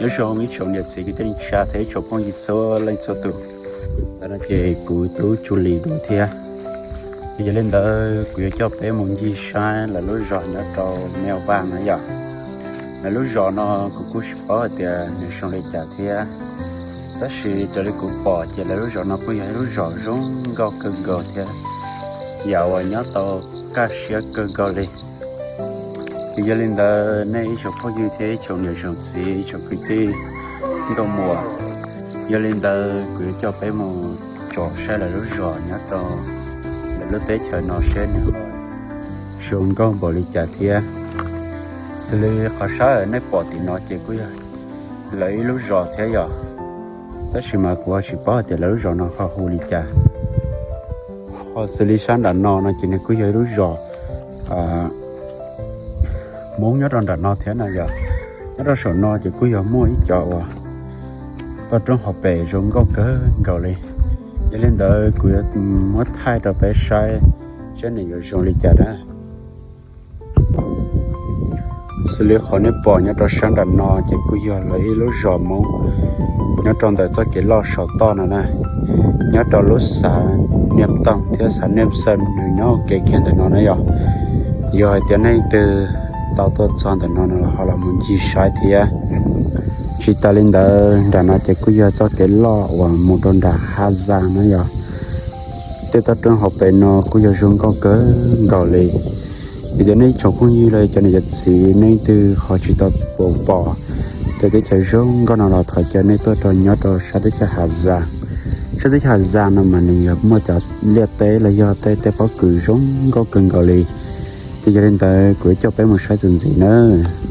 Nyob zoo ib tsoom niam txiv kwv tij neej tsa thiab ib tsoom phooj ywg txhua leej txhua tus. Ntawm no ces kuv tub Tsu Lis dua thiab. Ces yog li ntawd kuv yuav coj peb mus ncig saib lawv lub zos nyob rau Melbourne no yom. Lawv lub zos no kuv kuj tsis paub hais tias nws zoo li cas thiab, tab sis raws li kuv pom ces lawv lub zos no kuj yog ib lub zos zoo nkauj kawg nkaus thiab, yam uas nyob tau kaj siab kawg nkaus li. Ces yog li ntawd nej ib tsoom phooj ywg thiab ib tsoom niam tsoom txiv ib tsoom kwv tij nkauj muam, yog li ntawd kuv yuav coj peb mus tsom saib lawv lub zos nyob rau lawv lub teb chaws no seb nws zoo nkauj npaum li cas thiab. Xws li qhov saib nej pom tim no ces kuj yog lawv ib lub zos thiab yom, tab sis mas kuv ho tsis paub hais tias lawv lub zos no ho hu li cas. Ho xws li sab nram no no ces nws kuj yog ib lub zos Hmoob nyob rau nram no thiab na yom. Nyob rau saum no ces kuj yog muaj ib cov uas toj roob hauv pes zoo nkauj kawg nkaus li. Yog li ntawd kuv yuav muab thaij rau peb saib, saib nws yuav zoo li cas na. Xws li qhov nej pom nyob rau sab nram no ces kuj yog lawv ib lub zos Hmoob nyob rau ntawm txoj kev loj saum toj no na, nyob rau lub xav Niaj Toog thiab xav Niaj Xeem nws nyob ua ke kiag ntawm no na yom. Yog hais tias nej leej twg tau tuaj txog ntawm no no los ho los mus ncig saib thiab. Tsis tas li ntawd nram no ces kuj yog txoj kev loj uas mus rau nram Hav Zas na yom. Tej toj roob hauv pes no kuj yog zoo nkauj kawg nkaus li. Yog tias nej ib tsoom phooj ywg los cov niam cov txiv nej leej twg ho tsis tau pom pom tej teb chaws zoo nkauj no los thov caw nej tuaj rau nyob rau sab teb chaws Hav Zas. Sab teb chaws Hav Zas no mas nws yog muaj cov liaj teb los yog tej tej pob kws zoo nkauj kawg nkaus li. Ces yog li ntawd kuv yuav coj peb mus saib txuas ntxiv nawb.